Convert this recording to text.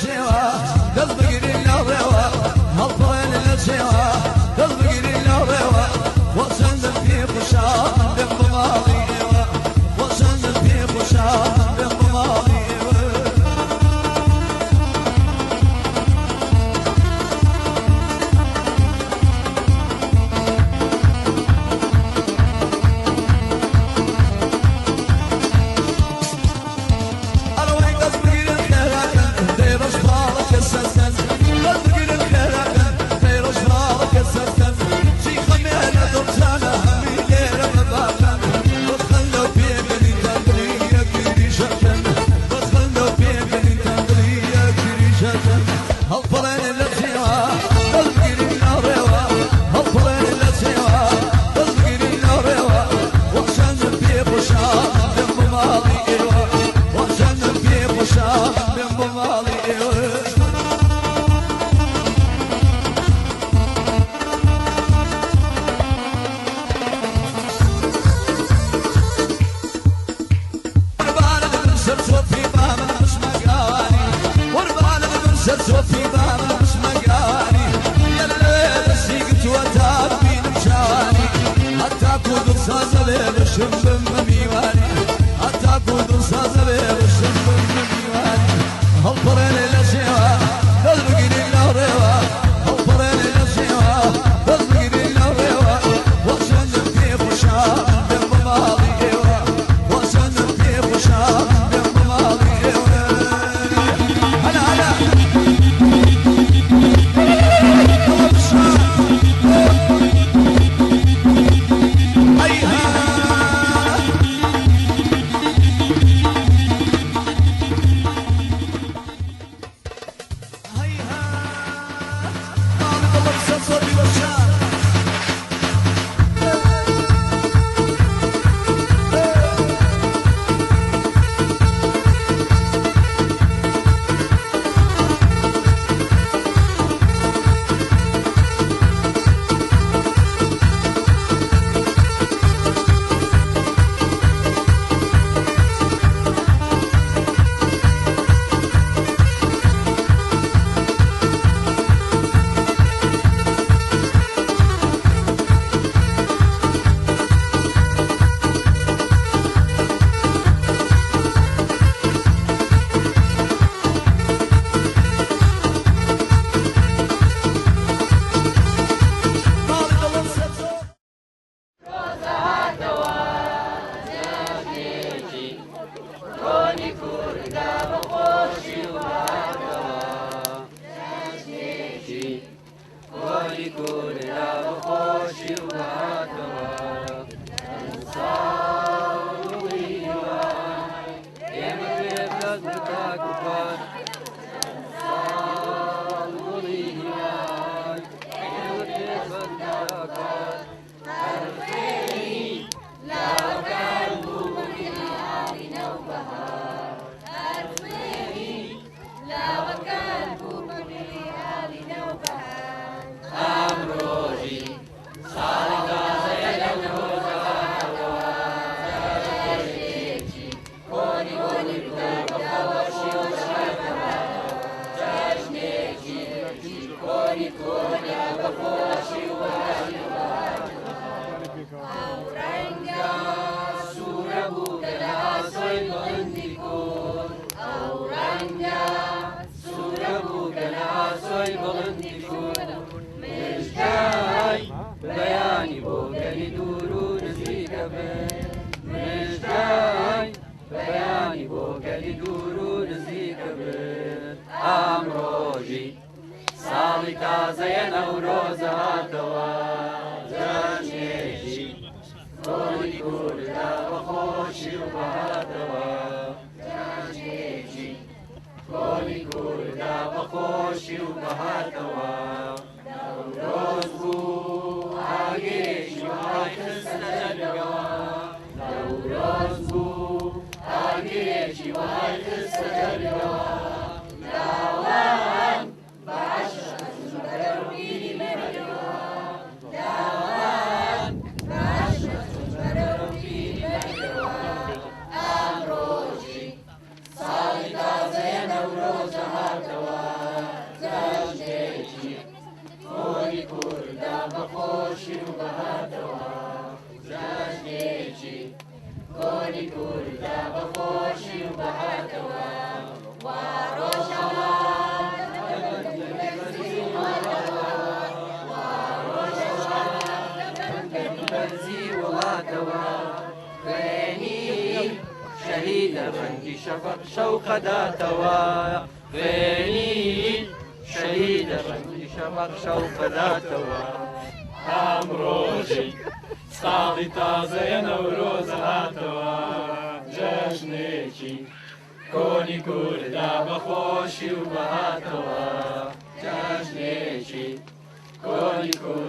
لە دەست بگیرین لە ڕێوە، هەڵپەڕێن لە چێوە، دەست بگیرین لە ڕێوە. خۆ چەندم پێ خوشە من بێم بۆ ماڵی ئێوە، خۆ چەندم پێ خوشە من بێم بۆ ماڵی ئێوە. ئەرەوەی دەست بگیرن خێراکەن، دەی ڕەش باڵەکە سەرکەن، دەست بگیرن خێراکەن، دەی ڕەش باڵەکە سەرکەن. چی خەمێ لە دڵتانە هەمی لێرە بەباکەن، بەخەندە و پێکەنینتان دڵی یەکتریشەکەن، بەخەندە و پێکەنینتان دڵی یەکتریشەکەن. هەڵپەڕێن لە چێوە، دەست بگیرن لە ڕێوە، هەڵپەڕێن لە چێوە، دەست بگیرن لە ڕێوە. وەخشەندم پێ خۆشە من بێم بۆ ماڵی ئێوە، وەخشەندم پێ خۆشە من بێم بۆ ماڵی ئێوە. قربانت بم سەر چۆپی بامن بشمەگانی، قوربانت بم سەر چۆپی بامن بشمەگانی. یەلێ دەستی گرتووە تا ببینم چاوانی، هەتا کو دڵسازە بێ بشم بم بە میوانی، هەتا کو دڵسازە بێ بشم بم بە میوانی. هەڵپەڕێنێ لە چێوە، دەست بگیرین لە ڕێوە، هەڵپەڕێنێ لە چێوە، دەست بگیرین لە ڕێوە. وەخشەندم پێ خوشە من بێم بۆ ماڵی ئێوە، وەخشەندم پێ خوشە من بێم بۆ ماڵی ئێوە. هەلا هەلا هەڵە بشە. هەیها هەیها ماڵی دڵم سەر زۆری وەشان. ماڵی دڵم سەر زۆر. ساڵی تازەیە نەورۆزە هاتەوە، جەژنێکی کۆنی کووردا بەخۆشی و بەهاتەوە، جەژنێکی کۆنی کووردا بەخۆشی و بەهاتەوە. نەورۆز بوو ئاگرێکی وای خستە جەرگەوە، نەورۆز بوو ئاگرێکی وای خستە جەرگەوە. لاوان کۆنی کوردە بە خۆشی و بەهاتەوە. وا ڕۆژهەڵات بەرزی وڵاتەوە. خوێنی شەهیدە ڕەنگی شەفەق شەوقەداتەوە. خوێنی شەهیدە ڕەنگی شەفەق شەوقەداتەوە. ئەم ڕۆژەی ساڵی تازەیە نەورۆزە هاتەوە. جەژنێکی کۆنی کوردە بە خۆشی و بەهاتەوە. جەژنێکی کۆنی کوردە.